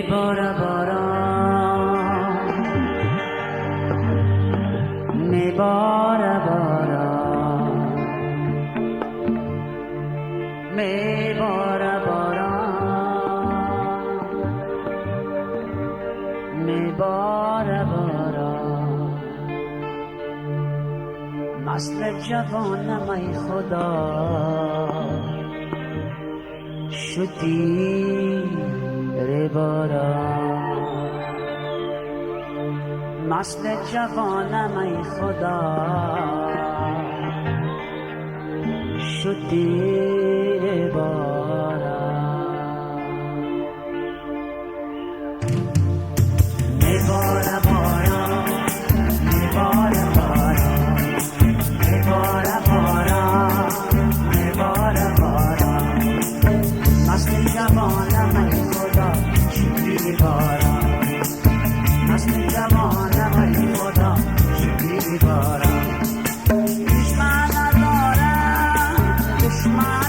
Мебора борон, мебора борон, мебора борон, мебора борон. Масли ҷавонам, ай Худо, шудӣ борон. Масли ҷавонам, ай Худо, шудӣ борон. Мебора борон, мебора борон, мебора борон, мебора борон. Масли ҷавонам, ай Худо, шудӣ борон. Масли ҷавонам, ай Худо, шудӣ борон. Душман надорам, душман.